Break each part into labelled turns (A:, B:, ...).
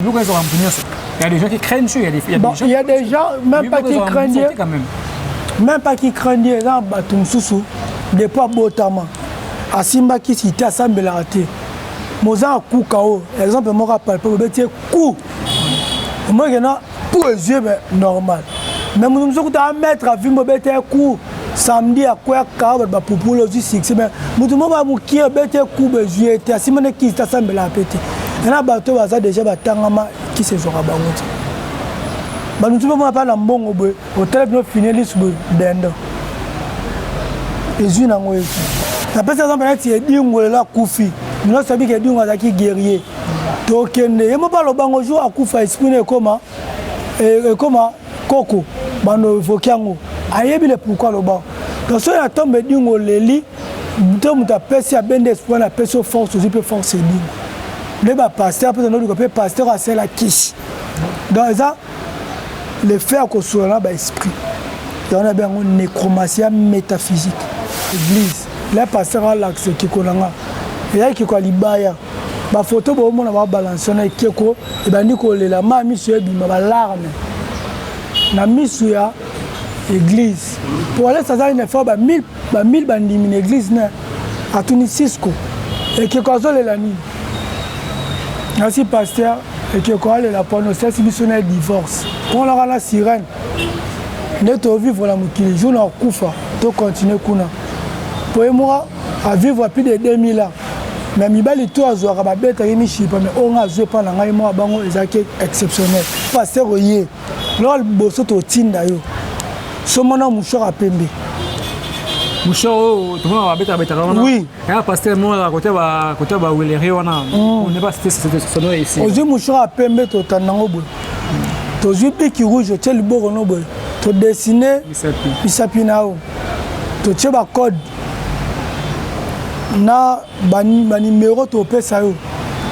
A: Il y a des gens qui craignent Dieu. Il y a des, il y a
B: bon,
A: des gens,
B: il y a des gens même pas qui craignent Dieu.
A: Quand même.
B: Même pas qui craignent Dieu. Eza bato mosusu depuis abotama asimba kisi te asambelaka te moza akuka oyo exemple moko apalpe obeti ye ku omoke na pour ezwi me normal mais moto mosusu kuta amettre avimbo obeti ye ku samedi akwea kaa bato bapupula ozwi succès mais moto moko ya mokie obeti ye ku bezwi ye te asimba nde kisi te asambelaka mpe te ena bato oyo baza deja batangama kisi ezwaka bango te bato mosusu bamona mpa na mbongo boye otala bino fine lisu boye dendo ezwi nango ye te napesi exemple neti edingo lelo akufi nyonso abiki edingo azalaki guerrier tokende ye moko alobango jour akufa esprit na ekoma ekoma koko bando evoke yango ayebi le pourquoi aloba donc soki na tombe edingo oleli to moto apesi abende esprit wana apesi yo force ozwi mpe force edingo nde bapaster mpe tondoluka mpe paster asala kisi donc eza le fait ya kosolola na baesprit yango na yango nécromatie ya métaphysique église la paster alakisa ekeko na nga eya ekeko ya libaya bafoto boomona babalanse wana ekeko ebandi kolela ma miso ebima balarme na miso ya église po alesa azali na fois bamille bandimi na église na atuni Cisco ekeko azolela nini merci pasteur ekeko alela mpona osalisi biso na divorce mponaka na sirène nde tovivre na mokili jour na kokufa tocontinue kuna po ye moko avivre plus de 2000 ans mais mibali to azwaka babetaki mishipa mais oyo nga azwi epa na ngai moko bango ezalaki exceptionnel pasteur oye loka liboso totinda yo somona mouchoir ya pembe
A: mouchoir oyo tomona babetaka betaka wana
B: oui
A: ya pasteur moko côté ba côté ba willerie wana on n'est pas cité son nom ici
B: ozwi mouchoir ya pembe totanda yango boye tozwi biki rouge otie liboko no boye todessine misapi na yo totie bacode na banimero topesa yo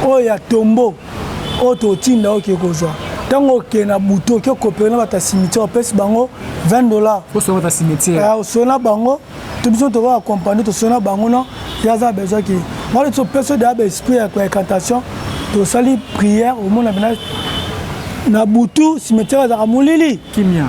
B: oyo ya tombo oyo totinda oke kozwa ntango okende na butu oke kopere na bato ya cimetière opesi bango 20 dollars osona bango to biso tokoka accompagne tosona bango no ye aza besoin ke wana topesi deya baesprit ya incantation tosali prière omona mpena na butu cimetière ezalaka molili
A: kimia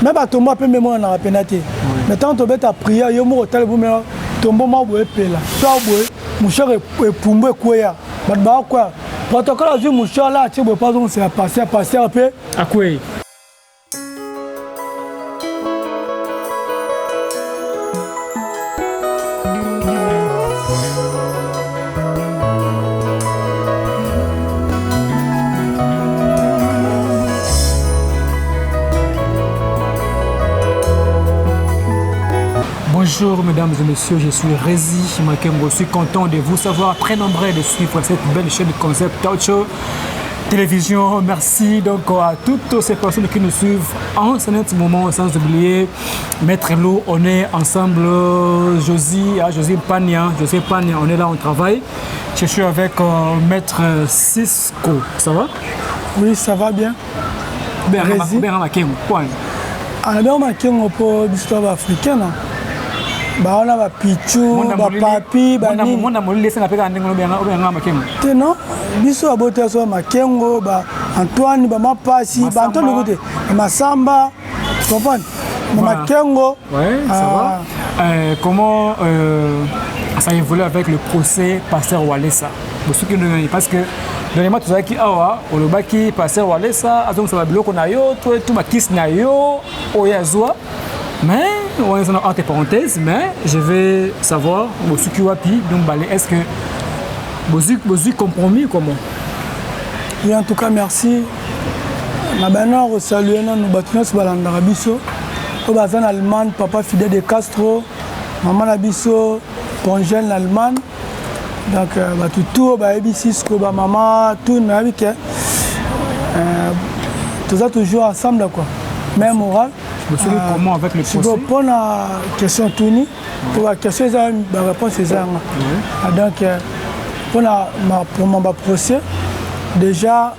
B: me batombo pembe emonanaka mpena te mais ntango tobeta prière yo moko otali bomela tombo moko boye epela so boye mouchoir epumbu ekweya bato bakokwea protocole azwi mouchoir la atie boye mpo azongisela pasteur pasteur mpe
A: akwei. Bonjour mesdames et messieurs, je suis Rézi Makengo. Je suis content de vous savoir très nombreux de suivre cette belle chaîne de concept Touch Télévision. Merci donc à toutes ces personnes qui nous suivent en ce moment, sans oublier Maître Lou, on est ensemble, Josie, ah, Josie Pania, Josie Pania, on est là, on travaille. Je suis avec euh, Maître Cisco. Ça va?
B: Oui, ça va bien.
A: Benga Makengo, point.
B: Albert Makengo mpo biso to baafricain bawana bapichu bapapi
A: baninimonda molili esenga mpe kaka ndenge obenga makengo
B: te non biso babota so makengo ba antoine bamapasi baantoine loku te masamba comprendre makengo
A: ouais, ça va. Ah. Euh, comment euh, ça évolue avec le procès pasteur Walesa bosuki ndenge parce que dernièrement tozalaki awa olobaki pasteur Walesa azongisa babiloko na yo to to bakisi na yo oyo azwa mais wana eza na entre parenthèse mais je vais savoir bosuki wapi donc bale est ce que bozwi bozwi compromis comment
B: oui en tout cas merci na bana kosalue nanu bato nyonso balandaka biso oyo baza na allemagne papa fidèle de castro mama na biso pongel na allemagne donc euh, bato tout oyo bayebi sisko bamama tout nayebi ke euh, toza toujours ensemble quoi même moral
A: euh, comment avec le procès
B: mpona question tuni mpo baquestion eza baréponse eza yanga ah, donc mpona ma baprocès déjà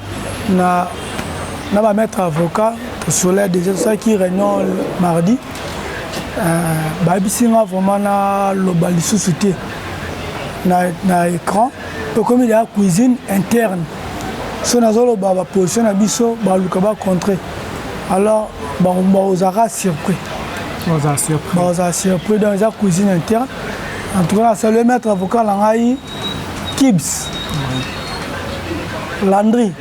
B: na na bamaître avocat tosolai déjà tosalaki réunion mardi euh, bayebisi nga vraiment naloba lisusu te na, na écran tokomi deya cuisine interne So nazoloba baposition na biso, baluka bacontre, alors bakozalaka surpris. Bakozala surpris. Donc eza cuisine interne. En tout cas, nasalue maître avocat na ngai Kibs Landry,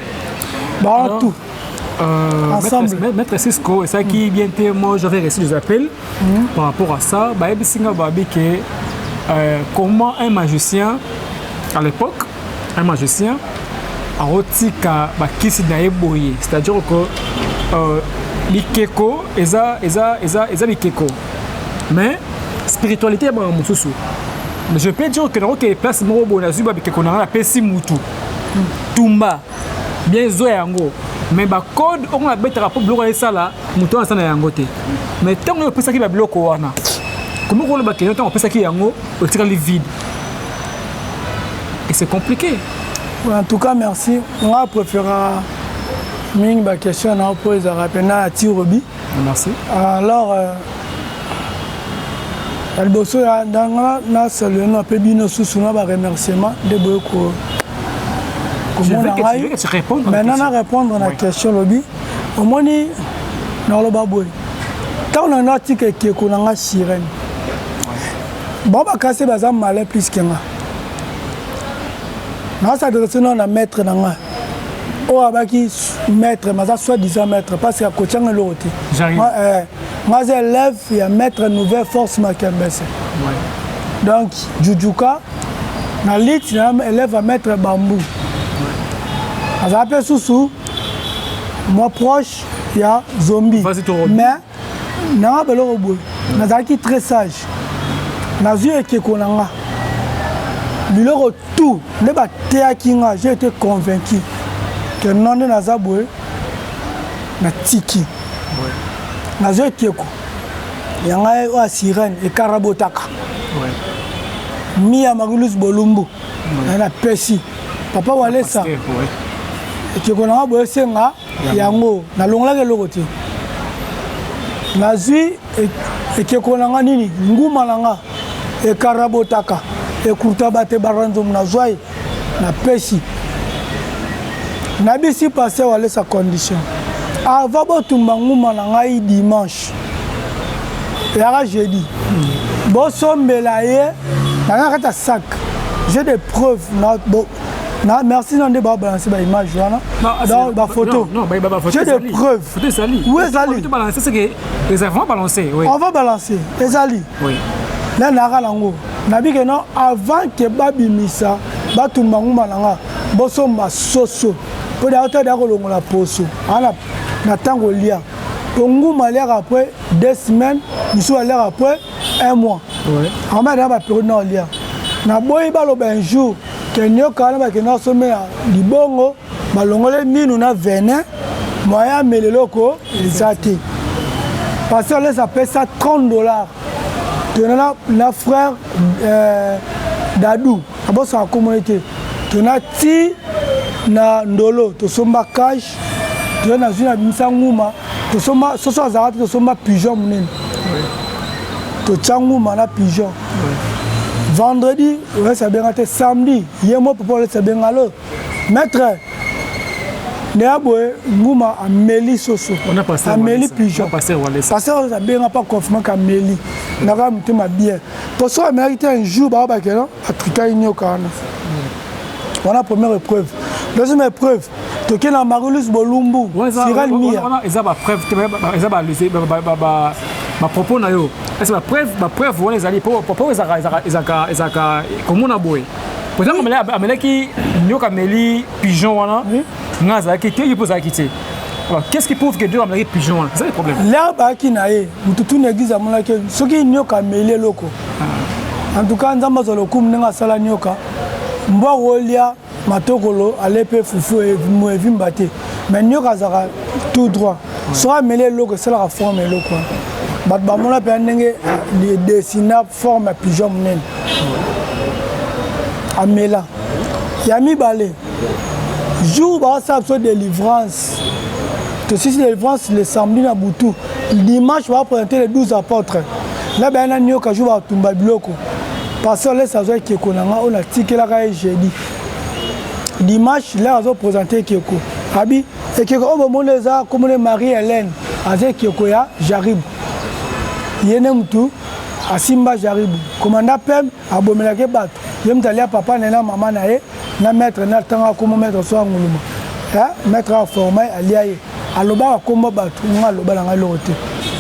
B: bawana tout.
A: Ensemble. Maître Cisco, et ça qui bien été, moi j'avais reçu des appels par rapport à ça. Bah, que, comment un magicien, à l'époque, un magicien, arotika bakisi na ye boye, c'est-à-dire que bikeko eza eza eza eza bikeko, mais spiritualité ya bango mosusu. Mais je peux dire que nakoke place moko boye, nazwi babikeko na nga, napesi mutu tumba bien zwa yango, mais bacode oyo nabetaka mpo biloko esala, moto wana asala yango te. Mais ntango oyo opesaki babiloko wana, komi koloba keno ntango opesaki yango, otikali vide et c'est compliqué.
B: Ouais, en tout cas, merci. Nga préféra mingi baquestion na mpo ezalaka mpena ya tirobi.
A: Merci.
B: Alors, ya liboso nga na salue na mpe bino susu na baremerciement nde boye komona ngai. Maintenant na répondre na question. Lobi omoni, nakoloba boye: ntango na natika ekeko na nga sirène, bango bakasi baza malin plus que nga. Nas'adresse nano na maître na nga oyo abaki maître, maza soi-disant maître parce que akotianga eloko te. Nga aza élève ya maître Nouvelle Force Makembese. Donc Jujuka na lit na élève ya maître Bambou, azala mpe susu mwa proche ya Zombi. Mais nanga beloko boye, nazalaki très sage. Nazwi ekeko na nga, biloko tout nde bateyaki nga, j'ai été convaincu que non, nde naza boye, natiki. Nazwi ekeko ya ngai oyo ya sirène ekarabotaka mi ya Marilus Bolumbu, napesi papa Walesa ekeko na nga boye, esenga yango nalongolaki eloko te. Nazwi ekeko na nga nini, nguma na nga ekarabotaka ekurta bato ebaranzomu, nazwa ye, napesi. Nabisi pasteur Walesa condition: avant botumba nguma na ngai dimanche, eyaka jeudi, bosombela ye nanga kati ya sac. J'ai des preuves na, bon, na merci na nde babalance baimage wana, donc baPhoto. J'ai des preuves.
A: Oui, ezali.
B: On va balancer, ezali nde nayaka nango. Nabike non, avant que babimisa batumba nguma na nga, bosomba soso mpo daya te, daya kolongola poso ana na ntango lia, po nguma aliaka après 2 semaines, misusu aliaka après un mois. Ama daya bapériode na olia. Naboyi baloba un jour que nyoka wana bakende asomela libongo, balongole minu na venin, moyen amela eloko eza te. Pasteur Les apesa 30 $, tona na frère Dadu, abosaka komona te. Tona ti na ndolo, tosomba cage, toza nazwi, na bimisa nguma, tosomba soso azalaka te, tosomba pigeon monene, totya nguma na pigeon. Vendredi Olesi abenga te, samedi ye mo papa Olesi abenga: "Lo maître, ndeya boye, nguma ameli soso, ameli pigeon." Pasteur Olesi abenga mpa confirme kameli. Naka motema bien, po soki amelaki te, un jour bao bakena atrikaki nyoka wana. Wana première épreuve. Deuxième épreuve, tokei na Marilus Bolumbu, Cyril Mia.
A: Eza bapreuve te, eza bapropos na yo. Ese bapreuve wana ezali po ezalaka komona boye, po ntango amelaki nyoka, ameli pigeon wana, nga azalaki te, ye mpo azalaki te. Alors, qu'est-ce qui prouve que Dieu amelaki pigeon wana? C'est ça le problème.
B: L'heure bayaki na ye, motu tuna église amonaki soki nyoka ameli eloko. En tout cas, Nzambe azwa lokumu ndenge asala nyoka. Mbwa kolia matokolo, ale mpe fufu evimba te, mais nyoka azalaka tout droit. Soki ameli eloko, esalaka forme eloko wana. Bato bamona mpenza ndenge edessina forme ya pigeon monene amela. Ya mibale, jour baosala biso délivrance, tosisi délivrance le samedi na butu, dimanche baprésente les 12 apôtres na baya na nyoka. Jour batumba biloko, pasteur Lesi azwa ekeko na nga oyo natikelaka ye jeudi. Dimanche lere azopresente ekeko, abi ekeko oyo bomoni eza komona Marie Hélène, aza ekeko ya Jaribu, ye nde mutu asimba Jaribu. Komanda pem abomelaki bato, ye mutu alia papa na ye na mama na ye na maître na ntango akoma maître so anguluma, maître aforma ye alia ye, alobaka kombo bato, nga aloba na ngai eloko te.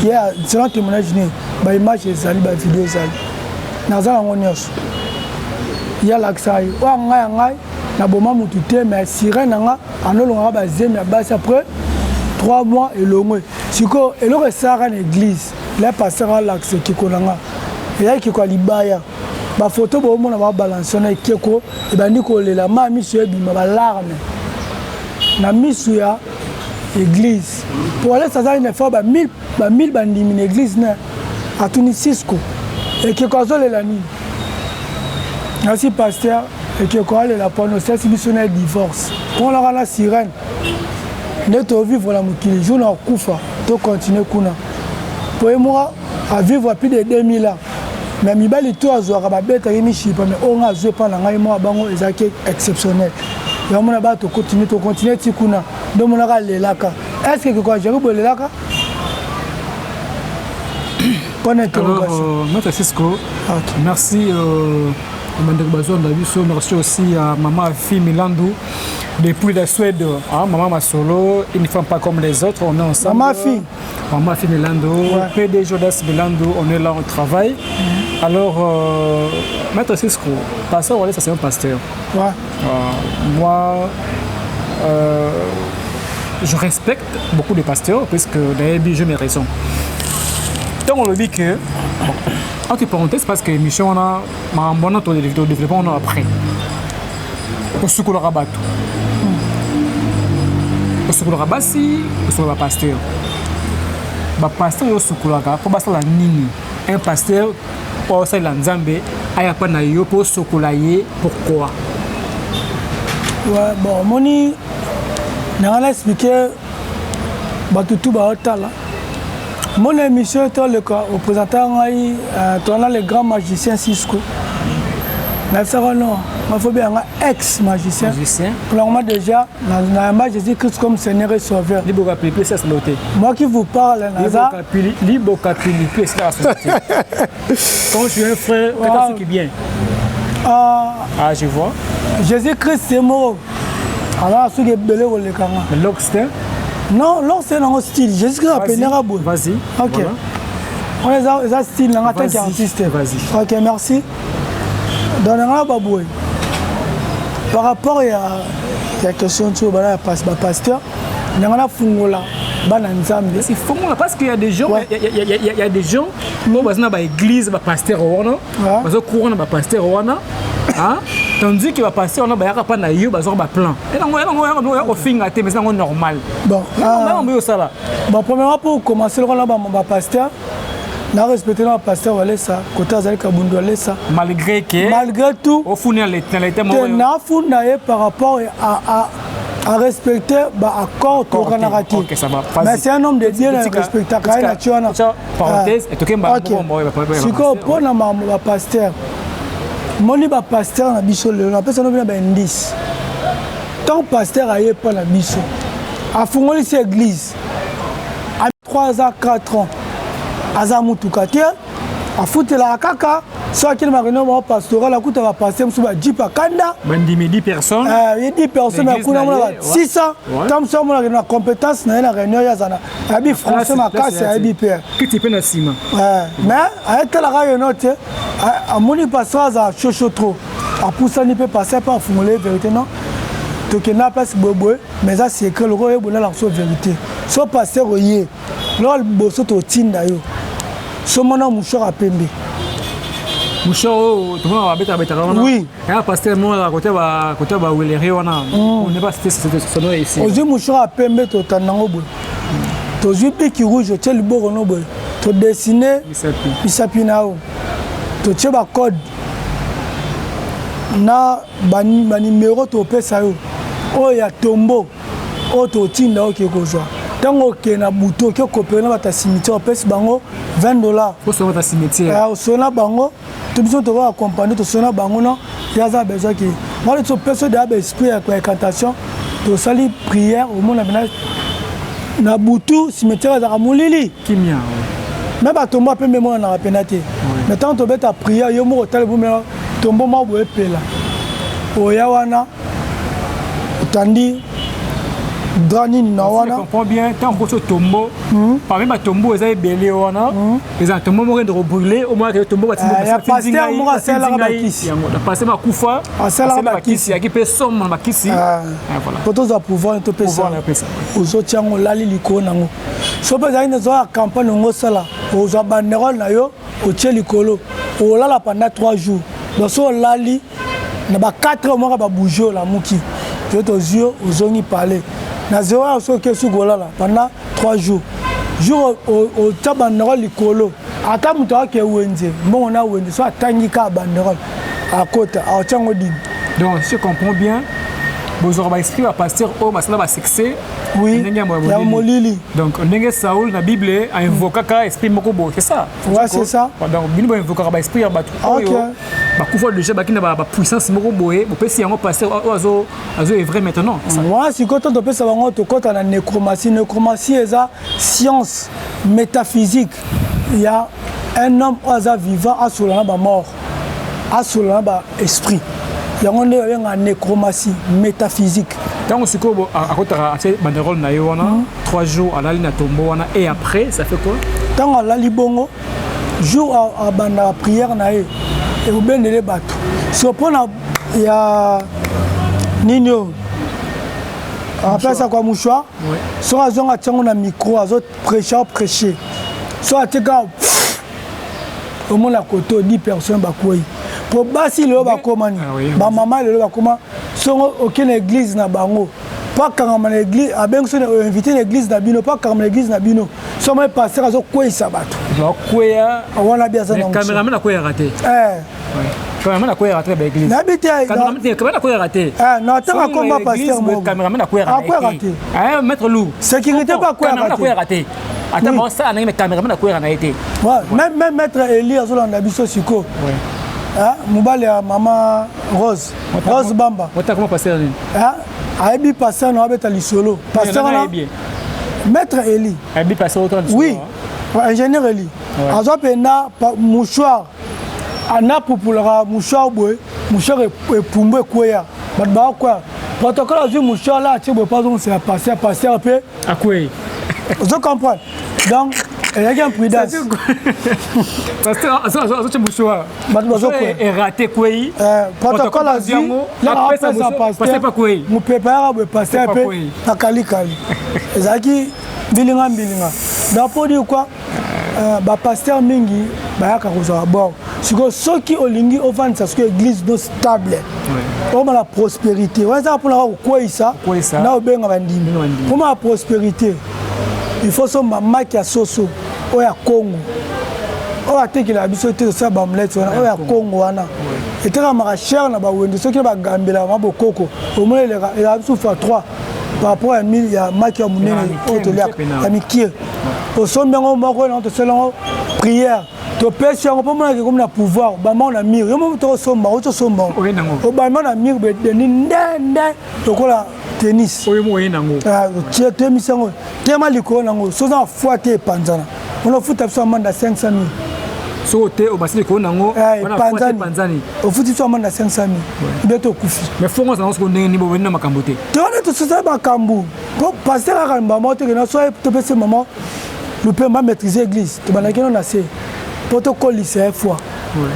B: Ye selon témoignage nini, baimage ezali, bavideo ezali, naza yango nyonso. Ye alakisaka ye oyo ngai ya ngai naboma mutu te, mais sirene na nga anolongaka bazemi ya basi après 3 mois elongwe. Sikoyo eloko esalaka na église, le pasteur alakisa ekeko na nga, eya ekeko ya libaya, bafoto boomona babalanse na ekeko, ebandi kolela, ma miso ebima balarme na miso ya église. Po alesa azali na fois bamille bandimi na église na atuni Cisco ekeko azolela nini? Nasi pasteur ekeko alela mpona osalisi biso na divorce, mponaka na sirène nde tovivre na mokili, jour na kokufa tocontinue kuna, po ye moko avivre plus de 2000 ans, mais mibali to azwaka babetaki mishipa, mais oyo nga azwi epa na ngai moko bango ezalaki exceptionnel. Yango mona bato tocontinue, tocontinue ti kuna nde omonaka alelaka. Est ce que ekeko ya Jaribu elelaka? Bonne interrogation.
A: Alors, Maître Cisco, okay. Merci bandeko bazonda biso, merci aussi à maman Fi Milandou depuis la Suède, hein, maman Masolo, une femme pas comme les autres, on est ensemble.
B: Maman Fi.
A: Maman Fi Milandou, ouais. PD Jodas Milandou, on est là, on travaille. Alors, Maître Cisco, pasteur Walesa, c'est un pasteur.
B: Ouais.
A: Moi, je respecte beaucoup de pasteurs, puisque d'ailleurs, j'ai mes raisons. Tant on le dit que, bon, entre parenthèses, parce que l'émission, on a un bon développement, on a après. Osukolaka bato, osukolaka basi, osukolaka bapasteur. Bapasteur oyo osukolaka mpo basala nini? Un pasteur oyo osalela Nzambe aya mpa na yo mpo osokola ye, pourquoi?
B: Ouais, bon, omoni nanga na expliquer bato tu baotala mon émission, toleka oprésenta ngai towana le grand magicien Cisco, nayebisaka non, nga fo beyanga ex magicien mpona déjà nayamba Jésus Christ comme Seigneur et Sauveur.
A: Liboka pilipili esala te.
B: Moi qui vous parle, naza
A: liboka pilipili esalaka solo te. Quand tu es un frère, kata soki bien.
B: Ah,
A: ah, je vois.
B: Jésus Christ c'est moko aza soki ebele kolekanga.
A: Loxte.
B: Non, loxte nango style Jésus Christ apendaka boye.
A: Vas-y.
B: Ok, wana eza style nanga tant qu'artiste.
A: Vas-y.
B: Ok, merci. Donc nanga baboye par rapport ya question ti oyo bana ya bapasteur, nanga nafungola bana Nzambe.
A: Fongola, parce qu'il y a des gens, il y a des gens oyo baza na baéglise, bapasteur wana bazokura na bapasteur wana, tandis que bapasteur wana bayaka mpa na yo, bazwaka baplan yango ya kofinga te, mais yango normal.
B: Bon,
A: yango osala.
B: Bon, premièrement, pour commencer, lokola bapasteur na respecté na pasteur Walesa, côté azali Kabundu Walesa.
A: Malgré que
B: Malgré tout.
A: Ofuni na leta.
B: Nafunda ye par rapport à respecter baaccord toyokanaka te, mais c'est un homme de Dieu, na respectaka ye na ti wana. Sikoyo mpo na makambo bapasteur, moni bapasteur na biso lelo, napesa no bino baindice. Tant pasteur aye mpa na biso, afungolisi église 3 ans, 4 ans, aza mutuka te, afutelaka kaka. So akende na réunion moko pastoral, akuta bapasteur mosusu bajeep akanda.
A: Bandimi 10 personnes.
B: Ye 10 personnes, akuna mona ba 600. Ntango mosusu amonaka na compétence na ye na réunion, ye aza na ayebi français makasi, ayebi mpe.
A: Kiti mpe na nsima.
B: Mais ayetalaka réunion te, amoni pasteur azala shosho trop, apusani mpe pasteur mpe afungole vérité. Non, tokenda place boyeboye, mais eza secret lokola oyebonalaka so vérité. So pasteur oye loka liboso, totinda yo somona mouchoir ya pembe.
A: Mouchoir oyo tomona babetaka betaka wana?
B: Oui.
A: Ya pasteur moko côté bawelere wana, on n'est pas cité son nom ici.
B: Ozwi mouchoir ya pembe, totanda yango boye, tozwi bic rouge, otie liboko no boye, todessine misapi na yo, totie bacode na banimero, topesa yo oyo ya tombo oyo totinda, oke kozwa. Ntango okende na butu, oke kopere na bato ya cimetière, opesi bango 20 $. Osolo na bango to biso tokoka accompagne, tosolo na bango. No, ye aza besoin ke Wana topesa deya baesprit ya incantation, tosali prière, omona mpena na butu cimetière ezalaka molili,
A: kimia.
B: Me batombo pembe emonanaka mpena te. Mais ntango tobeta prière, yo moko otali bomela tombo moko boye epela, oya wana otandi drap nini na wana.
A: Comprends bien, ntango koso tombo, parmi batombo eza ebele wana, eza na tombo moko ende kobrûler, omonaka tombo.
B: Ya pasteur moko asalelaka bakisi.
A: Pasteur makufa.
B: Asalaka bakisi.
A: Yaki mpe somo na bakisi.
B: Po tozwa pouvoir, topesa, ozotia yango, olali likolo nango. So mpe ezalaki nezwa ya campagne ongo, osala, ozwa banderole na yo, otie likolo, olala pendant 3 jours. Donc so olali na ba 4 heures moko, babougie, olamuki yo, tozwi yo, ozongi palais na 0 heure. Soki oke suki, olala pendant 3 jours. Jour otia banderole likolo, ata moto ake wenze, mbongo na wenze, so atangi kaka banderole, akota, aotia yango dimi.
A: Donc si je comprends bien, bozwaka baesprit bapasteur oyo basala basuccès.
B: Oui, ya molili.
A: Donc ndenge Saul na Bible ainvokaka esprit moko boye, c'est ça?
B: Ouais, c'est ça.
A: Donc bino boinvokaka baesprit ya bato oyo bakufa déjà, baki na bapuissance moko boye, bopesi yango pasteur oyo azo azo œuvrer maintenant.
B: Wana sikoyo to topesa bango, tokɔta na nécromancie. Nécromancie eza science métaphysique ya un homme oyo aza vivant asola na bamort, asola na baesprit. Yango nde babengaka nécromancie métaphysique.
A: Ntango sikoyo akotaka, atie banderole na ye wana, 3 jours alali na tombo wana, et après ça fait quoi?
B: Ntango alali bongo, jour abandaka prière na ye, ekobendele bato. So mpona ya nini oyo apesa kwa mouchoir, soki azonga, atiango na micro, azoprêche, aprêche. So atika, omona koto 10 personnes bakwei. Po basi lelo bakomani, bamama lelo bakoma songo, oke na église na bango mpo akangama na église, abengi so invité na église na bino, mpo akangama na église na bino. So moi pasteur azokweyisa bato.
A: Bakwea.
B: Wana bi aza.
A: Cameraman akweyaka te. Cameraman akweyaka te baéglise.
B: Nayebi te.
A: Cameraman akweyaka te.
B: Na ntango akoma pasteur moko.
A: Cameraman akweyaka
B: te.
A: Maître Lou.
B: Sécurité mpo akweyaka.
A: Akweyaka te, ata baosala ndenge, mais cameraman akweyaka na ye te.
B: Même maître Eli azolanda biso sikoyo, mobali ya mama Rose, Rose Bamba.
A: Otakoma pasteur nini?
B: Ayebi pasteur na abeta lisolo, pasteur wana maître Eli.
A: Ayebi pasteur.
B: Oui, ingénieur Eli azwa mpena mouchoir, anapupulaka mouchoir boye, mouchoir epumbu, ekweya, bato bakokwea. Protocole azwi mouchoir la, atie boye mpo azongisela pasteur, pasteur mpe
A: akwei.
B: Ozo comprendre? Donc ezalaki imprudence.
A: Pasteur azotia mouchoir.
B: Bato bazokwea.
A: Erate, kwei.
B: Protocole azwi, apesa pasteur, mopepe ayaka boye, pasteur mpe akalikali. Ezalaki mbilinga mbilinga. Donc po dire quoi, bapasteur mingi bayaka kozwa bord. Sikoyo soki olingi ofandisa sikoyo église no stable, omona prospérité wana, ezaka mpona kokweyisa na obenga bandimi. Mpona prospérité, il faut somba maki ya soso oyo ya Kongo, oyo atekelaka biso te, tosala baomelette wana. Oyo ya Kongo wana etekamaka cher na bawenze. Soki bagambelaka ma bokoko, omona eleka, ezala biso fois 3 par rapport ya mille ya maki ya monene oyo toliaka ya mikie. Osombi yango moko nango, tosala yango prière, topesi yango mpo monaka ekomi na pouvoir. Bamao na mire, yo mo tokosomba, otosomba, obamao na mire boye, deni nde nde lokola tennis.
A: Oyo mo oye nango.
B: Toyemisi yango, tema likolo nango. Soza na foi te, epanzana wana, ofuta biso amende ya 500 000.
A: Soki te obasi likolo nango.
B: Epanzani, ofuti biso amende ya 500 000, be tokufi.
A: Mais fongo azango soko ndenge nini? Bobeni na makambo te.
B: Te, wana tososala makambo po pasteur kaka mama tekena. So topesi mama lupemba maîtrise église, tobandaki no na se mpo tokolisa ye foi.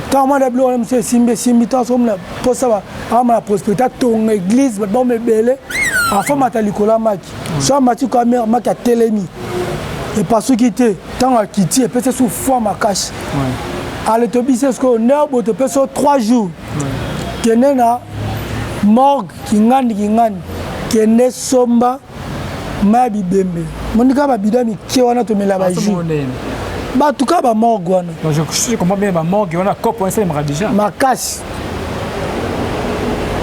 B: Ntango mwana biloko wana mosu esimbi, esimbi. Ntango sokomona mposa amana prospérité, atonga église, bato bakoma ebele, afomata likolo ya maki. So amati ko maki, atelemi, epasuki te. Ntango akiti, epesi su foi makasi. Ale tobisi sikoyo nde boye, topesi yo 3 jours, kende na morgue Kingandi, Kingandi, kende somba mai ya bibembe. Mondika babida mike wana tomela, bajus, bato kaka bamorgue wana.
A: Bamorgue wana, cope wana esalemaka déjà.
B: Makasi,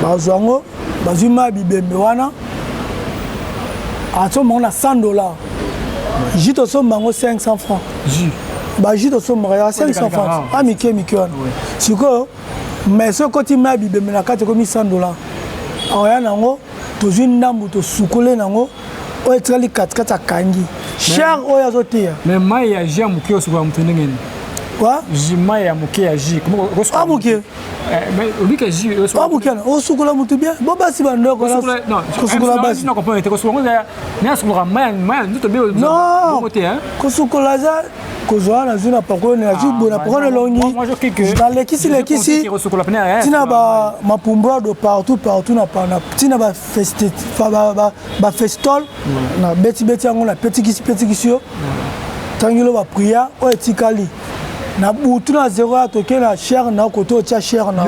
B: bazwa yango, bazwi mai ya bibembe wana, asomba yango na 100 $. Jus tosomba yango 500 francs.
A: Jus?
B: Bajus tosombaka ya 500 francs, a mike mike wana. Sikoyo, mais soki okoti mai ya bibembe na kati, ekomi 100 $. Akoya nango, tozwi ndambu, tosukole nango, oyo etikali katikati akangi cher oyo azoteya.
A: Mais mai ya jus ya moke osukola moto ndenge nini?
B: Quoi?
A: Mai ya moke ya jus.
B: Moke?
A: Obika jus.
B: Moke osukola motu bien, bo basi bandoko
A: kosukola basi. Nasukolaka mai ya nzoto.
B: Non, kosukola eza kozwa, nazwi na pakoli, nazwi boye na pakoli elongi, nalekisi lekisi ntina bamapumbrado partout partout, ntina bafestole, na betibeti yango, na petikisi petikisi yo, tangilo baprière oyo etikali na butu na zero ya toke na chaire na kote otya chaire na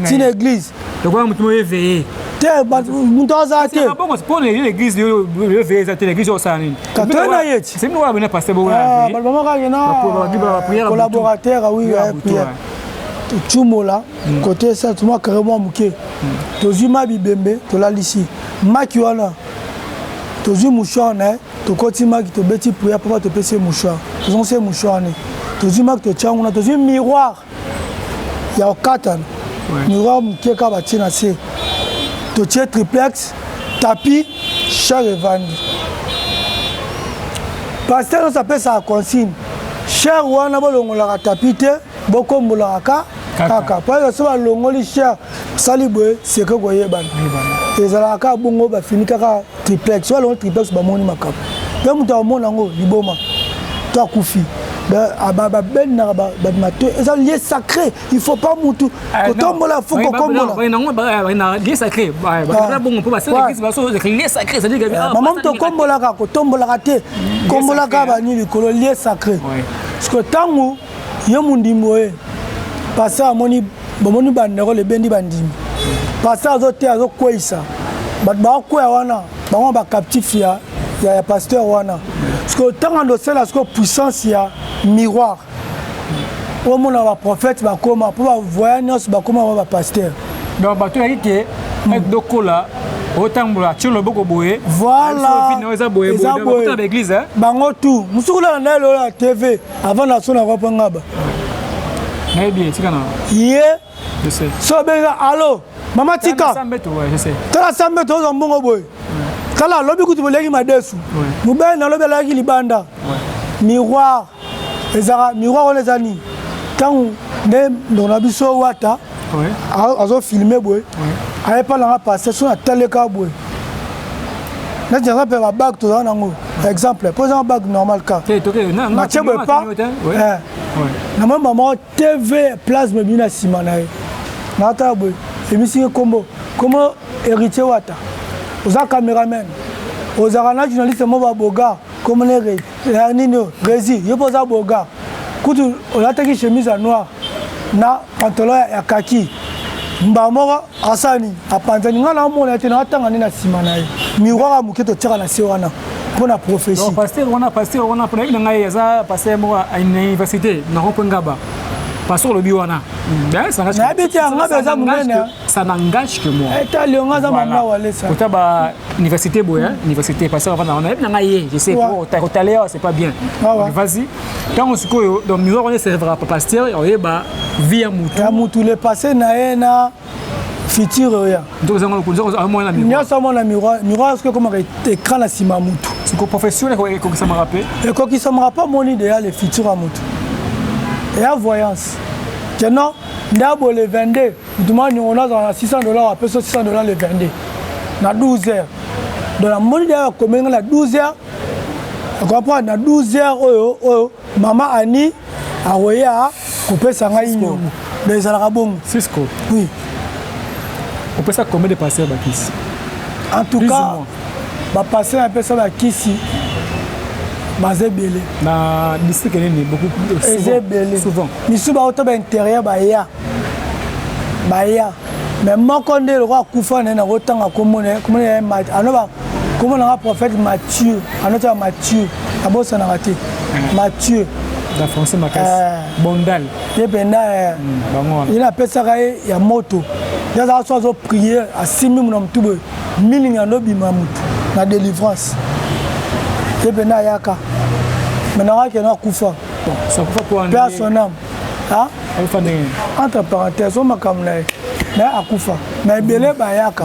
A: tina
B: église.
A: Lokola motu moko éveillé.
B: Te, moto aza te.
A: Katoye
B: na ye ti balobamaka na collaborateur, oui, prière tocumola kote esa tumwa kare mwa moke, tozwi ma bibembe, tolalisi maki wana, tozwi mouchoir na ye, tokoti maki, tobeti prière papa, topesi ye mouchoir, tozongisi ye mouchoir ne, tozwi maki, totia yango na, tozwi miroir ya kokatana, miroir moke kaka batie na se, totie triplex, tapis, chaire evandi. Pasteur nyonso apesaka consigne: chaire wana bolongolaka tapis te, bokombolaka kaka, po so balongoli chaire, sali boye, seke koyebana ezalaka kaka bongo. Bafini kaka triplex, so balongoli triplex, bamoni makambo mpe moto akomona yango liboma to akufi. Babendaka bato, eza lieu sacré, il faut pas mutu kotombola, faut kokombola. Mama, moto okombolaka, kotombolaka te, kombolaka bani likolo, lieu sacré. Parce que ntango ye mondimi oye, pasteur amoni, bomoni banderole ebendi bandimi, pasteur azoteya, azokweyisa bato, bakokwea wana, bango bacaptif ya pasteur wana. Parce que ntango andosala sikoyo puissance ya miroir, omona baprophète bakoma mpo bavoya nyonso bakoma ba bapasteur.
A: Donc bato yaki ke dokola otambola, atie loboko boye.
B: Voilà.
A: Eza boye baéglise.
B: Bango tout mosuku na lelo ya TV avant na so na rond-point Ngaba.
A: Nayebi etika na
B: ye so obenga: "Allo mama, tika tala sambeto, ozwa mbongo boye." Tala, alobi kutu boleki madesu, mobali nalobi alaki libanda. Miroir ezalaka, miroir wana eza nini? Ntango nde ndeko na biso wata azofilme boye, ayepa nanga passe so nataleka boye, neti naza mpe babague tozala nango, exemple mpo ezanga bague normal ka natie boye pa namoni mama TV plasme ebimi na nsima na ye, natala boye, ebisingi nkombo kombo Héritier Wata, oza cameraman, ozalaka na journaliste mo baboga kombo nini oyo Rési, yo mpo oza boga kutu, olataki chemise ya noir na pantalon ya kaki. Mbaa moko asani apanzani, ngai naomona ete naatanga nde na nsima na ye miroir ya moke totiaka na se wana mpo na prophétie.
A: Pasteur wana, pasteur wana, mpona yebi na ngai, aza pasteur moko ya université na rond-point Ngaba. Pasteur olobi wana.
B: Nayebi te, Ngaba eza monene.
A: Ça n'engage que moi.
B: Etali yo, nga aza mama Walesa.
A: Kota ba université boye, université, pasteur avanda wana, yebi na ngai ye, je sais, kotale awa, c'est pas bien. Vas-y, ntango sikoyo, donc miroir wana eservera pasteur oyeba vie ya mutu.
B: Ya mutu, le passé na ye na futur oya.
A: Nyonso
B: amona miroir. Miroir soki ekomaka écran na nsima ya mutu.
A: Siko profession ekokisamaka mpe.
B: Ekokisamaka mpo amoni deya le futur ya mutu, eya voyance ke non, nde abo le 22 mutu moko niongo nazala na 600 $, apesi 600 $ le 22 na 12 heures. Donc namoni deya bakomeli nga na 12 heures, comprendre, na 12 heures oyo mama Ani akoya kopesa ngai niongo. Donc ezalaka bongo.
A: Cisco.
B: Oui.
A: Opesa combien de pasteur bakisi?
B: En tout cas, bapasteur napesa bakisi baza ebele.
A: Na district nini beaucoup?
B: Eza ebele.
A: Souvent.
B: Misusu bauta baintérieur, baya, mais moko nde lokwa akufa na ye, nakotanga kombo na ye, kombo na ye ano, kombo nanga prophète Mathieu, anotiaka Mathieu, nabosanaka te, Mathieu.
A: Na français makasi bondal.
B: Ye mpenza, ye napesaka ye ya moto, ye azalaka so azoprie, asimbi mu na motu boye, milingi andobima motu na délivrance. Ye mpenza ayaka, mais nakakende akufa, paix à son âme. Entre parenthèse, o makambo na ye. Mais akufa, mais ebele bayaka.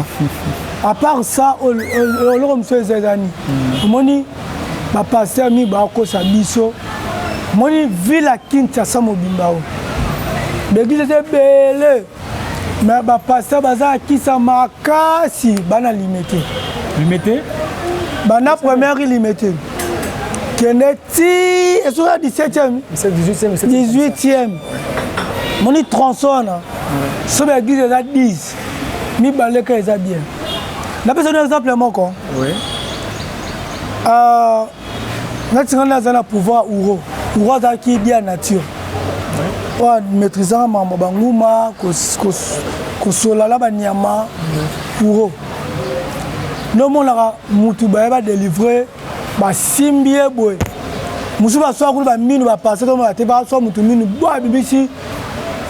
B: À part ça, eloko mosusu eza ezani, omoni bapasteur mingi bakosa biso. Omoni ville ya Kinshasa mobimba oyo, baeglise eza ebele, mais bapasteur baza akisa makasi. Bana Limete.
A: Limete.
B: Banda première Limete, kende ti esoka 17e, 18e, moni tronçon wana, so baeglise eza 10, mibale ka eza bien. Napesa no exemple moko. Nati nga naza na pouvoir uro. Uro azalaki dia nature oyo maîtrisaka makambo banguma, kosolala banyama. Uro ndomonaka mutu baye badélivre, basimbi ye boye, mosusu baswaka kuna baminu, bapase tomona te, baswa mutu minu bo, abimisi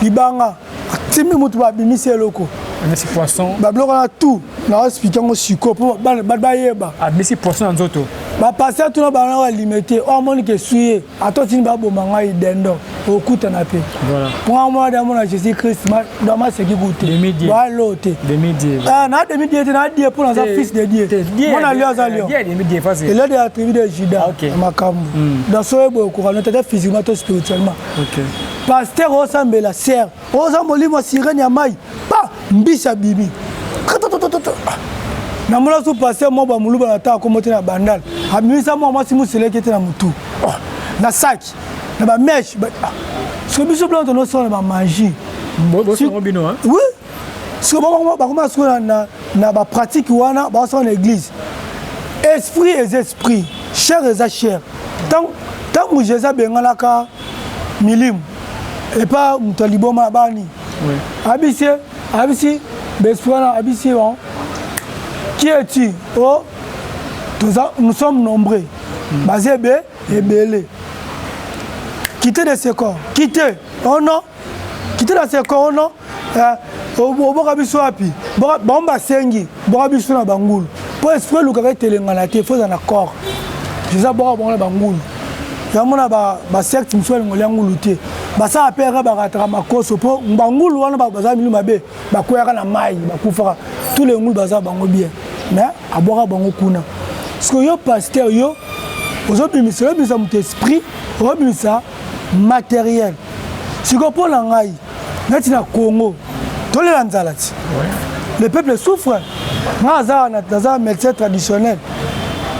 B: libanga, atimi mutu, babimisi eloko.
A: Abimisi poisson.
B: Babiloko wana tout naoexpliquer yango sikoyo mpo bato bayeba.
A: Abimisi poisson na nzoto.
B: Bapase tuna bana oyo Limete oyo, amoni ke esui ye, ata otini baboma ngai dendo, okutana mpe mpo mona de amona Jésus Christ do maseki ku te, balo te na demi dieu te, na dieu mpo naza fils de Dieu. Mona lion aza lion, ele de la tribu de Juda. Makambo dans so oyeboye okoka no tata physiquement to spirituellement. Pasteur osambela ser, oza molimo sirene ya mai pa mbisi abimi. Namona su pasteur moko bamoluba na ta akomo te na Bandal, abimisa mwa mwasi moseleki te na motu, na saki, na bamèches. Soki biso biloko tonosala na bamagie, oui, soki bakoma sikoyo na bapratique wana bakosala na église, esprit eza esprit, chair eza chair. Ntango Jésus abenganaka milimu epa moto ya liboma bani, abisi abisi baesprit wana, abisi bon: "Qui es-tu?" "Oh, toza, nous sommes nombreux." Baza ebe ebele. "Quittez de ce corps, quittez." "Oh non, quittez dans ce corps." "Oh non." "Oboka biso wapi?" Bango basengi: "Boka biso na bangulu," mpo esprit elukaka etelengana te, faut eza na corps. Jésus aboka bango na bangulu. Yamona basecte mosusu balingo lia ngulu te, basala mpe ere bakataka makoso, mpo bangulu wana baza milu mabe, bakweyaka na mai, bakufaka. Tous les ngulu baza bango bien, mais abwaka bango kuna. Parce que yo pasteur, yo ozobimisa, ozobimisa moto esprit, ozobimisa matériel. Sikoyo mpo na ngai, neti na Congo tolela nzala ti le peuple souffre. Nga aza naza médecin traditionnel,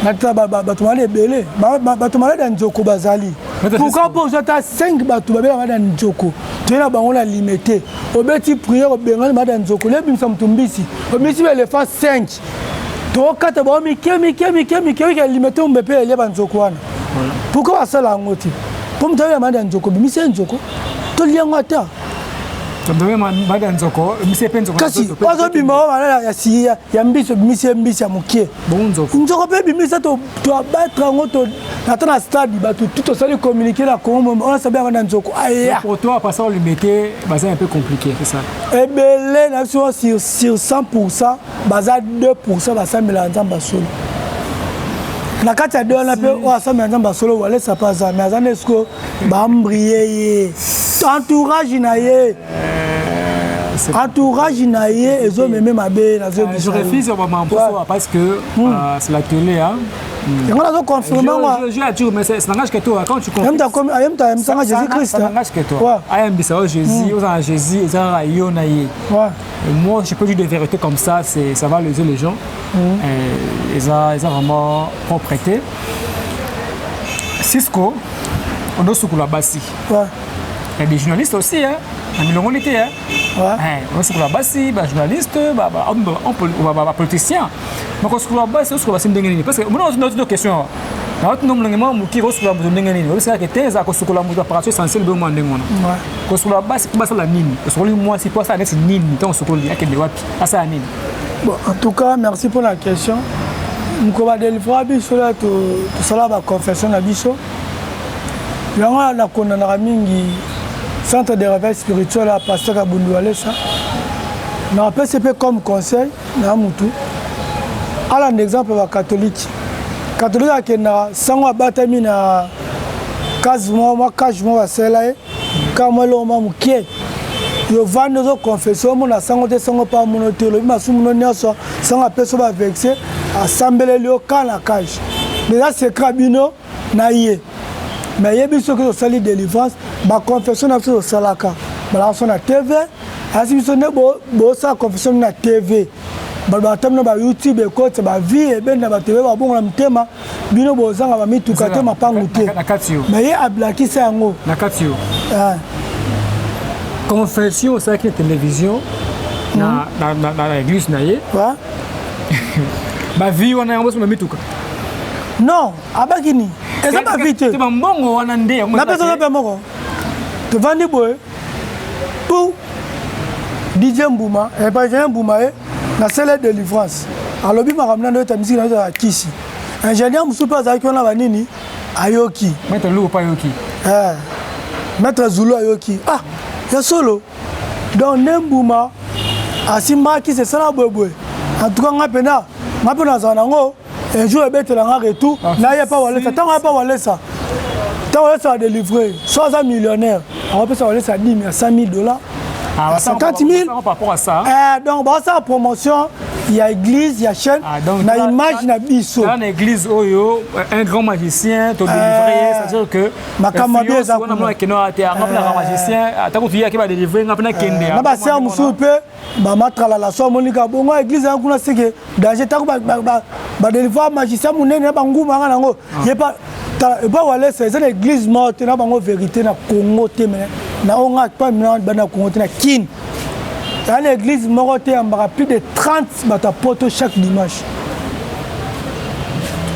B: natala bato malade ebele, bato malade ya nzoko bazali. Pourquoi? Mpo ozwa ata 5 bato babela malade ya nzoko, toye na bango na Limete, obeti prière, obengani malade ya nzoko, lebimisa moto mbisi, obimisi baéléphant 5, tokokata bango mike mike mike mike, oyo Limete ombe mpe elia banzoko wana. Pourquoi basala yango te? Mpo moto abela malade ya nzoko, obimisi ye nzoko, tolia yango ata. Kasi azobima oyo malade ya mbisi, obimisi ye mbisi ya mokie, nzoko mpe ebimisa, toabattre yango ata na stade, bato tu tosali communiqué na Congo, ona sabi yango na nzoko aya.
A: Pour toi, pasteur Limete baza un peu compliqué, c'est ça?
B: Ebele na biso, sur 100, baza 2 basambelaka Nzambe asolo. Na kati ya de wana mpe oyo asambela Nzambe asolo, walesa mpe aza, mais aza nde siko baembrouiller ye, entourage na ye, entourage na ye ezomeme mabe.
A: Je refuse parce que c'est la télé, hein.
B: Yango nazoconfirme.
A: Ngo
B: ayemutayembisanga Jésus Christ.
A: N'engage que toi. Ayembisa yo Jésus, ozala Jésus, ezalaka yo na ye. Moi, je peux dire des vérités comme ça, ça va léser les gens. Eza eza vraiment propreté. Cisco onosukola basi. Il y a des journalistes aussi, hein, na milongoli te, hein. Osukola basi, bajournaliste, bapoliticien, makosukola basi, osukola basi ndenge nini? Parce que omona ozo question naotuna molonge moko moki, kosukola moto ndenge nini? Obisalaka te, eza kosukola moto apparatus essentiel boyo mwa ndenge wana. Kosukola basi mpo basala nini? Osukoli mwasi mpo asala neti nini? Ntango osukoli, akende wapi, asala nini?
B: Bon, en tout cas, merci pour la question. Moko badélivra biso la, tosala baconfession na biso. Yango nakondanaka mingi centre de réveil spirituel ya pasteur Kabundu Walesa. Napesi mpe comme conseil na mutu alanda exemple bacatholique. Catholique akendaka sango, abatami na case moko, mwa cage moko basala ye, ka mwa eloko mwa mokie. Yo vandi ozo confesse, omona sango te, sango pa mono te, olobi masumu no nyonso, sango apesi yo bavexe, asambeleli yo ka na cage. Eza secret bino na ye. Mais yebi soki tosali délivrance, ba confession na biso tosalaka balaka so na TV, asi biso nde bosala confession na TV. Balobaka ta bino ba YouTube ekotisa ba vie ebenda bato ebe babongola mitema. Bino bozanga ba mituka te, mapangu te, mais ye ablakisa yango
A: na kati yo. Confession osalaki na télévision na na église na ye, bavie wana yango bosomba mituka?
B: Non, abaki ni eza bavie te.
A: Bambongo wana nde
B: yango napesa mpe moko. Tovandi boye pour DJ Mbuma, ingénieur Mbuma, ye nasala délivrance, alobi makambo nano oyeta misiki na ya kisi. Ingénieur mosusu mpe azalaki wana, banini ayoki.
A: Maître Lou mpe ayoki.
B: Maître Zulu ayoki, ah, ya solo. Donc nde Mbuma asimbaka kisi, esala boyeboye. En tout cas nga mpena, nga mpe nazala nango. Un jour ebetela nga retour naye pa Walesa. Ntango aya pa Walesa, ntango Walesa adélivre, so aza millionnaire, akopesa Walesa dime ya 100 000 $, 50 000.
A: Par rapport à ça.
B: Donc basala promotion ya église, ya chaîne, na image na biso.
A: Na église oyo un grand magicien to délivrer, c'est-à-dire que
B: makambo mabe eza.
A: Kuna keno te anga pena magicien, ata ko tuya ke ba délivrer nga pena kende.
B: Na basœur mosusu mpe bamatralala, so amonika bongo église yango kuna, seke danger. Ntango badélivre magicien monene na banguma yanga nango ye pa epa Walesa, eza na église moko te na bango vérité na Congo te. Mais na oyo nga pa bana Congo te, na Kine eza na église moko te yambaka plus de 30 bato ya poto chaque dimanche.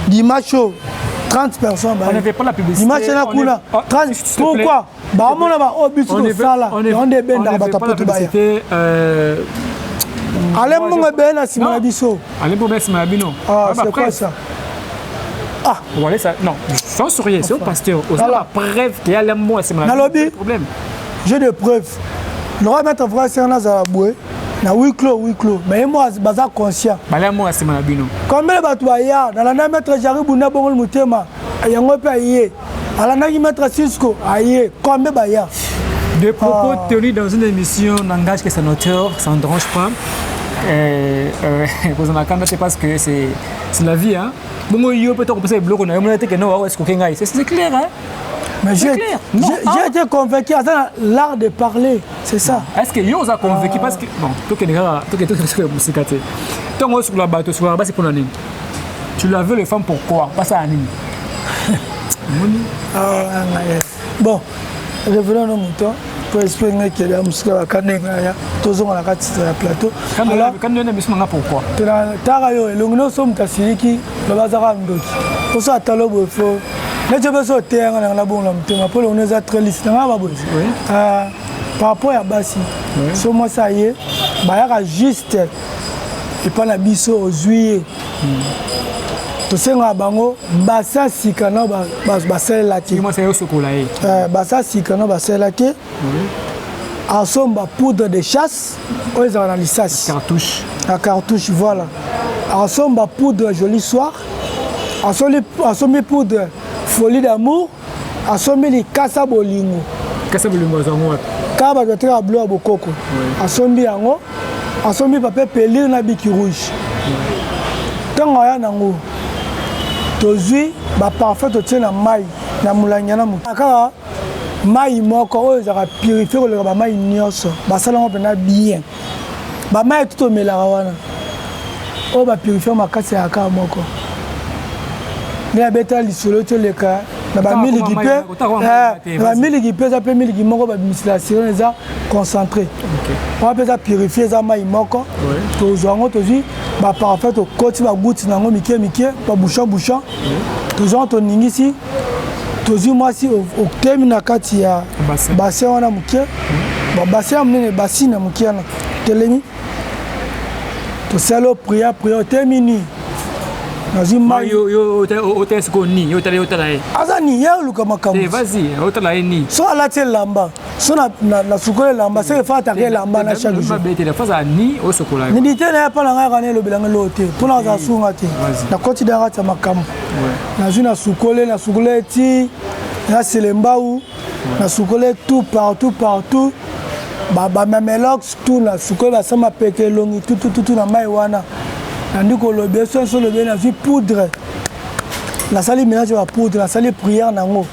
B: Dimanche oyo 30 personnes, dimanche na kuna 30. Pourquoi? Baomona baoyo biso tosala yango nde ebendaka bato ya poto baya. Ale mbongo ebele na nsima na biso.
A: Ale mbongo nsima na bino.
B: Ah, c'est quoi ça?
A: Ah, Walesa, non, sans sourire, c'est au pasteur. Oza la preuve qu'il y a l'amour, c'est
B: nalobi
A: problème.
B: J'ai des preuves. Le maître frère senga nazala boye na huis clos, huis clos, mais ye mo baza conscient.
A: Balamu nsima na bino.
B: Combien bato baya nalanda? Maître Jari Bunda Bongol motema yango mpe aye, alandaki maître Cisco aye, combien baya?
A: Des propos tenus dans une émission n'engage que son auteur, ça ne dérange pas. C'est parce que c'est la vie. Hein? Bon, yo peut-être qu'on peut biloko na yo mona te que non, est-ce que ngai, c'est clair, hein?
B: Mais j'ai été convaincu à l'art de parler, c'est ça.
A: Est-ce que yo oza convaincu? Parce que bon, tokende kaka, tokende mosika te. Ntango osukola bato, osukolaka basi mpona nini? Tu laves les femmes pourquoi? Basala nini?
B: Bon, revenons nos moutons po esprit ngai kele ya mosika bakanda ngai ya tozonga na kati ya plateau.
A: Pourquoi?
B: Taka yo elongi nyonso, moto asiliki, loba azaka ndoki, poso atala boye, fo neti mpe so oteyanga nanga nabongola motema, mpo elongi eza très lisse nanga baboye. Par rapport ya basi, so mwasi aye, bayaka juste epai na biso, ozwi ye, tosengaka bango basa sika na basalela te, basa sika na basalela te. Asomba poudre de chasse oyo ezalaka na lisasi.
A: Cartouche.
B: Na cartouche, voilà. Asomba poudre joli soir, asombi poudre folie d'amour, asombi likasa bolingo.
A: Likasa bolingo azwango wapi?
B: Kaka bato batekaka bilo ya bokoko. Asombi yango, asombi papier pelure na bic rouge. Ntango aya nango, tozwi baparfum, totie na mai na molangi na moto, kaka mai moko oyo ezalaka purifié koleka bamai nyonso. Basala yango mpena bien. Bamai tu tomelaka wana, oyo bapurifié makasi ya kaka moko nde abeta lisolo toleka na bamiliki mpe na bamiliki mpe. Eza mpe miliki moko babimisela sirene, eza concentré wana mpe eza purifié, eza mai moko. Tozwa yango, tozwi baparfum, tokoti bagoutte na yango mike mike, babouchon bouchon, tozwa yango, toningisi, tozwi mwasi, otemi na kati ya bassin wana moke, bassin ya monene, bassin ya moke wana, telemi, tosali o prière, prière, otemi ni nazwi mai.
A: Otala sikoyo ni otala, otala ye.
B: Aza ni ye oluka makambo.
A: Otala ye ni.
B: So alati elamba, so nasukoli elamba, seke fa ataka elamba na chaque jour.
A: Ni osokola.
B: Nidi te na ye mpa na ngai kaka na elobelanga eloko te, mpona azala sunga te. Nakoti da kati ya makambo, nazwi, nasukole, nasukole ti na selembau, nasukole tout partout partout. Bamelox tout na sukoli, basa mapeka, elongi tutututu na mai wana. Nandi kolobi so so lobi, nazwi poudre, nasali mélange ya bapoudre, nasali prière nango.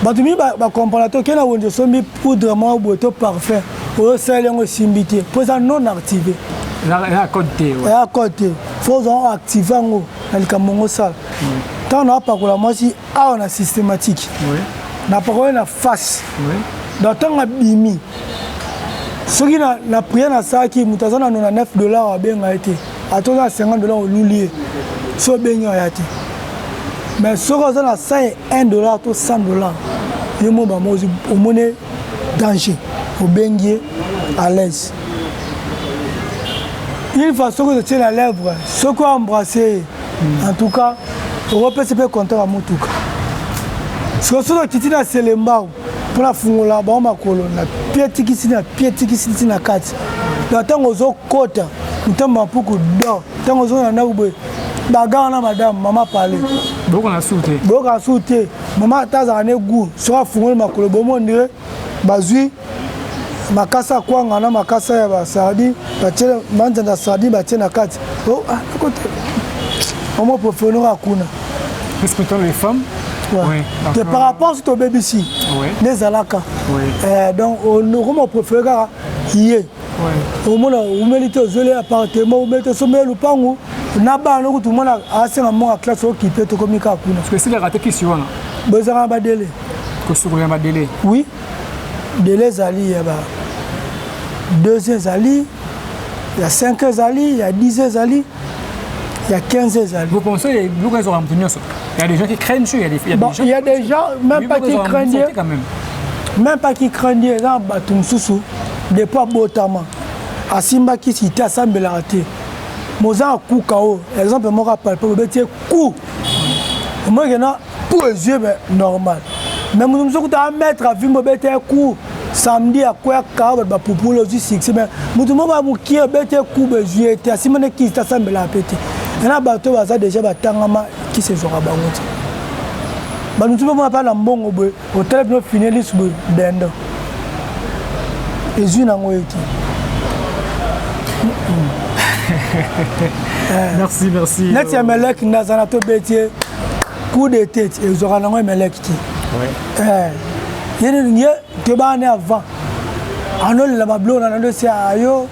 B: Bato mingi bacomprendre te. Okei na wenze, osombi poudre moko boye to parfum oyo, osali yango, esimbi te mpo eza non activé.
A: Eza code te.
B: Eya code te, faut ozwa active yango na likambo yango osala. Ntango napakola mwasi awa na systématique, napakola na face, donc ntango abimi, soki na prière nasalaki, moto aza na 99 $, abenga ye te. Ata oza na 50 $, oluli ye, so obengi, aya te. Mais soki oza na 101 $ to 100 $, ye mo bamo omoni danger, obengi ye à l'aise. Une fois soki otie na lèvre, soki oembrasse ye, en tout cas okopesa mpe contact ya motuka. Soki soki okiti na selembao mpona fungola bango makolo na pie, tikisi na pie, tikisi ti na kati. Donc ntango ozokota motambo mapuku do, ntango ozonga na ndako boye, bagarre na madame, mama pale.
A: Boyoka su te.
B: Boyoka su te. Mama ata azalaka ne goût, soki afungoli makolo, bomo ondire bazwi makasa ya kwanga na makasa ya basardine, batie manzanza ya sardine, batie na kati. Omo préféré kaka kuna.
A: Respectons les femmes.
B: Ouais. Te, par rapport soki tobebisi nde ezalaka, donc okoma préféré kaka ye. Omona umeli te, ozweli appartement, umeli te, osombeli lupangu na bana nokutu, mona asenga mbongo ya classe, okipe, tokomi kaka kuna.
A: Esilaka te kisi wana?
B: Bozalaka na badélai.
A: Kosukola badélai?
B: Oui, délai ezali ya ba 2 ans, ezali ya 5 ans, ezali ya 10 ans, ezali ya 15 ans, ezali.
A: Vous pensez biloko ezwaka moto nyonso? Il y a des gens qui craignent Dieu, il y a des, il y a
B: bon,
A: des gens.
B: Il y a des gens, même pas qui craignent Dieu.
A: Quand même.
B: Même pas qui craignent Dieu, eza bato mosusu depuis abotama asimbaki kisi te, asambelaka te. Moza akuka oyo, exemple moko apalpe, obeti ye coup, omoke na pour ezwi me normal. Mais moto mosusu kuta amettre avimbo, obeti ye coup samedi, akwya kaka, bato bapupula, ozwi succès. Mais moto moko bamokie, obeti ye coup, bezwi ye te, asimba nde kisi te, asambelaka mpe te. Ena bato oyo baza déjà batangama, kisi ezwaka bango te. Bato mosusu mpe mona mpa na mbongo boye, otala bino fine lisu boye, dendo ezwi nango ye te.
A: Merci, merci.
B: Neti ya melek nde aza na tobeti ye coup de tête, ezwaka nango emelek te. Ye ye tobana ne avant anolela babiloko na nando esi ayo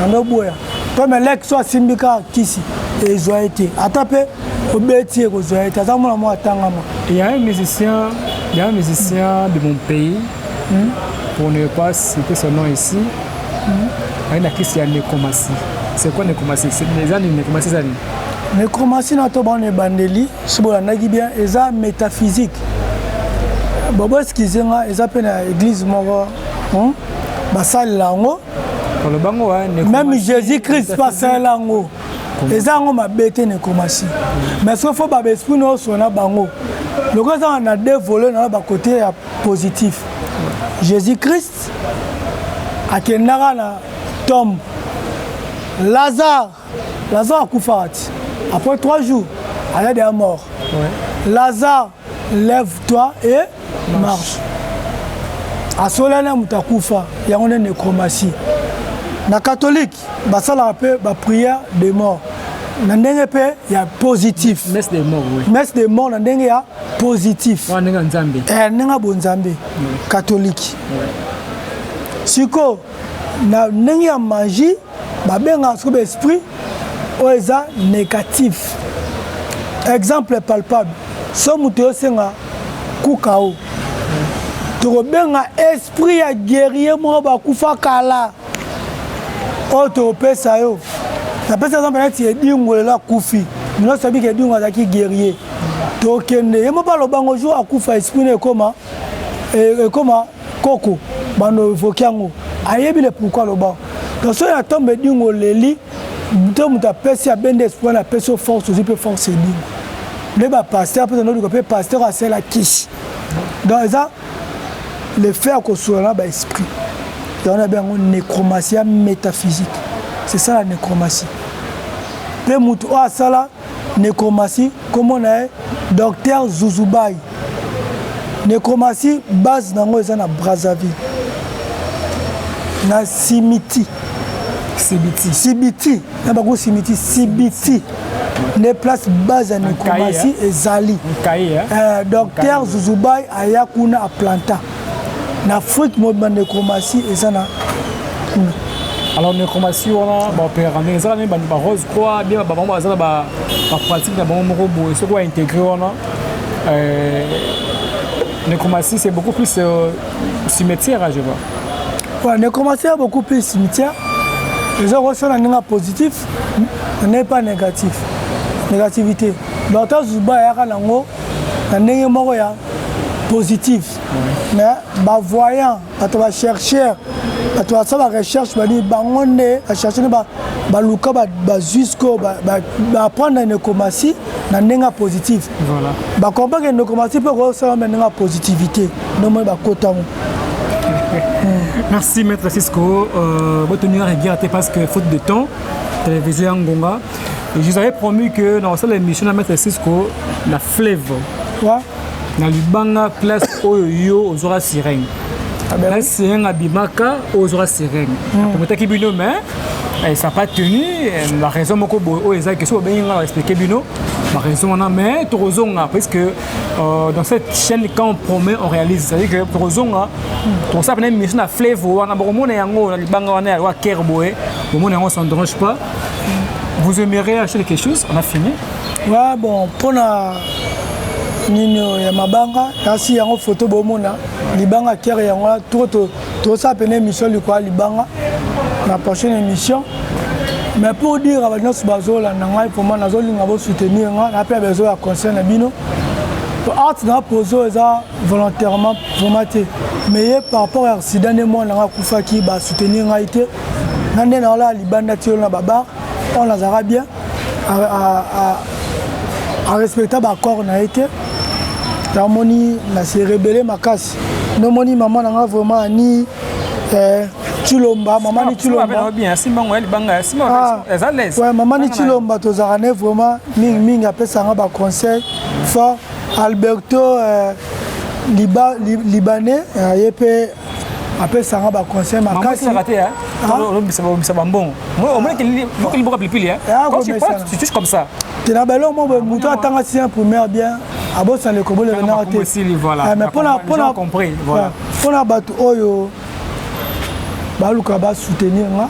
B: nandoboya to melek so asimbi kaka kisi, ezwa ye te. Ata mpe obeti ye, kozwa ye te, aza mwana moko atangama.
A: Il y a un musicien, il y a un musicien de mon pays, pour ne pas citer son nom ici, aye na kisi ya nécromancie. C'est quoi nécromancie? Eza nini nécromancie? Eza nini?
B: Nécromancie na to bana ebandeli, so bolandaki bien, eza métaphysique. Bobo excuse nga, eza mpe na église moko, Basalela yango.
A: Kolobango.
B: Même Jésus Christ mpe asalela yango. Eza yango mabe te, nécromancie, mais soki faut babaesprit nyonso na bango lokola eza na deux volets na bakote ya positif. Jésus Christ akendaka na tombe Lazare. Lazare akufaka ti après 3 jours, aza déjà mort. Lazare, lève-toi et marche. Asolani na moto akufa, yango nde nécromancie. Na catholique basalaka mpe baprière de mort na ndenge mpe ya positif.
A: Messe de mort, oui.
B: Messe de mort na ndenge ya positif.
A: Wana ndenge ya Nzambe.
B: Eh, ndenge ya bonzambe catholique. Sikoyo na ndenge ya magie, babengaka sikoyo baesprit oyo eza négatif. Exemple palpable, so moto oyosenga kuka o, tokobenga esprit ya guerrier moko bakufa kala oyo tokopesa yo. Napesa exemple neti Edingo lelo akufi, nyonso abiki. Edingo azalaki guerrier, tokende ye moko alobango jour akufa, esprit na ekoma koko, bando evoke yango, ayebi le pourquoi aloba. Donc soki na tombe Edingo oleli to moto apesi, abende esprit wana, apesi yo force, ozwi mpe force. Edingo nde bapasteur mpe tondoluka mpe pasteur asala kisi. Donc eza le fait ya kosola na baesprit, yango na yango nécromancie ya métaphysique. C'est ça la nécromancie. Mpe motu oyo asala nécromancie, kombo na ye docteur Zuzubai. Nécromancie, base nango eza na Brazzaville. Na Simiti.
A: Sibiti.
B: Sibiti na bango Simiti, Sibiti nde place base ya nécromancie ezali. Docteur Zuzubay aya kuna, aplanta na Afrique mobimba, nécromancie eza na kuna.
A: Alors nécromancie wana, baopéraka ndenge ezaka ndenge ba Rose Croix bien, bango baza na bapratique na bango moko boye. Soki baintégré wana, nécromancie, c'est beaucoup plus cimetière, je vois.
B: Ouais, nécromancie est beaucoup plus cimetière. Eza kosala ndenge positif, ndenge pas négatif, négativité. Docteur Zuba ayaka nango na ndenge moko ya positif, mais bavoyant, bato bachercheur, bato basala barecherche, bani bango nde bacherche nde baluka, bazwi sikoyo baapprendre nécromancie na ndenge ya positif. Bacomprendre nécromancie mpe kosala na ndenge ya positivité, ndomoi bakotango.
A: Merci, maître Cisco. Botenir rigueur parce que faute de temps, télévision Ngonga. Et je vous avais promis que dans cette émission, maître Cisco, la fleuve. Na libanga, place oyo yo ozwaka sirène. Na sirène abimaka, oyo ozwaka sirène. Aprometaki bino, mais ça n'a pas tenu. La raison moko boye oyo eza question obengi nga expliquer bino ba raison wana, mais tokozonga parce que dans cette chaîne, quand on promet, on réalise. C'est-à-dire que tokozonga, tokosala pena émission na fleuve wana, bokomona yango na libanga wana ya ker boye, bomona yango, ça ne dérange pas. Vous aimeriez acheter quelque chose? On a fini.
B: Ouais, bon, mpona nini ya mabanga, kasi yango photo bomona libanga kere yango wana. Tosala pene émission likolo ya libanga na prochaine émission. Mais pour dire bato nyonso bazolanda ngai, vraiment nazolinga bosoutenir nga na mpe besoin ya conseil na bino. Art na pose oyo eza volontairement vraiment te, mais ye par rapport ya accident nde mwana nanga akufaki, basoutenir ngai te nga nde naolala libanda ti oyo na babar oyo nazalaka bien, arespecta baaccord na ye te. Namoni na se rebelle makasi, nomoni mama na nga vraiment ani Chilomba, mama ni Chilomba. Ouais, mama ni Chilomba, tozalaka ne vraiment mingi mingi, apesanga baconseil fort. Alberto Libanais, ye mpe apesanga baconseil makasi.
A: Olobisa bambongo, omoni liboka pilipili, tu touches comme ça.
B: Te, na baloko mo boye, moto atanga sixième primaire bien, abosana ekobolelenaka te. Mais mpona bato oyo baluka basoutenir nga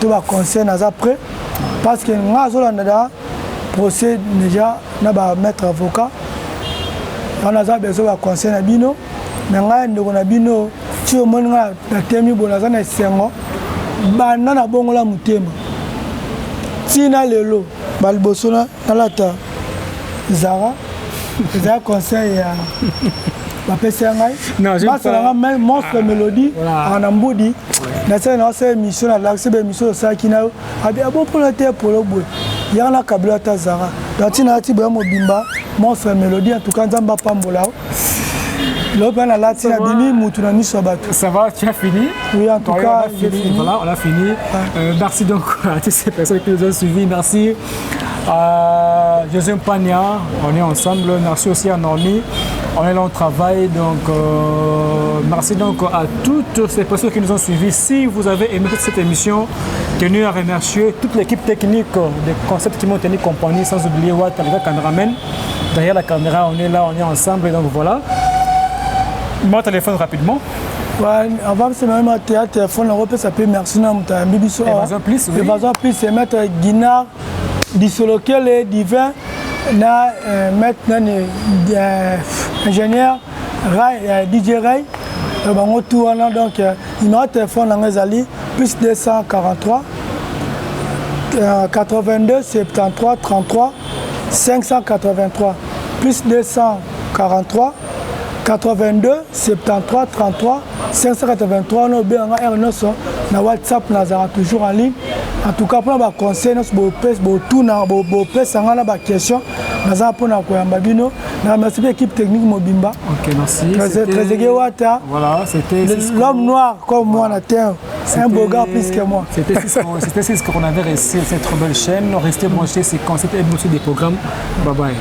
B: to baconseil, naza prêt, parce que nga azolanda da procès déjà na bamaître avocat wana, aza besoin baconseil na bino. Me ngai ndeko na bino, ti omoni ngai natemi boye, naza na esengo. Banda na bongola motema ntina lelo, baliboso nalata Zara, ezala conseil ya bapesi ya ngai, basala nga monstre mélodie aka na mbudi. Nasali na osala émission, nalakisi baémission osalaki na yo, abi abo mpona te polo boye yaka na kabila ata Zara. Donc ntina alati boya mobimba, monstre mélodie. En tout cas, Nzambe apambola yo. Lelo mpe nalati, nabimi mutu na miso ya bato.
A: Ça va, tu as fini?
B: Oui, en tout cas.
A: On a fini, fini. Voilà, on a fini. Merci donc à toutes ces personnes qui nous ont suivis. Merci à José Pagna, on est ensemble. Merci aussi à Normi. On est là, on travaille. Donc, merci donc à toutes ces personnes qui nous ont suivis. Si vous avez aimé toute cette émission, tenez à remercier toute l'équipe technique des Concepts qui m'ont tenu compagnie, sans oublier Watt, le caméraman. Derrière la caméra, on est là, on est ensemble. Donc voilà. Mon téléphone rapidement.
B: Ouais, avant c'est même un théâtre téléphone, on repère ça peut. Merci na muta biso.
A: Évasion Plus,
B: oui. Évasion Plus, c'est maître Guinard Disolokele Divin na maître nani, ingénieur Ray, DJ Ray, bango tout wana. Donc numéro de téléphone nanga ezali plus 243 82 73 33 583, plus 243 82 73 33 583. Wana obenganga r nyonso na WhatsApp, nazalaka toujours en ligne. En tout cas, mpona baconseil nyonso botuna, bopesa nga na baquestion, naza mpona koyamba bino. Na merci mpe équipe technique mobimba.
A: Ok, merci.
B: Trezeguet Wata.
A: Voilà, c'était
B: l'homme noir comme moi na terre, un beau gars plus que moi.
A: C'était ce qu'on avait réussi, cette très belle chaîne. Restez branchés, c'est Concept et des programmes. Bye bye.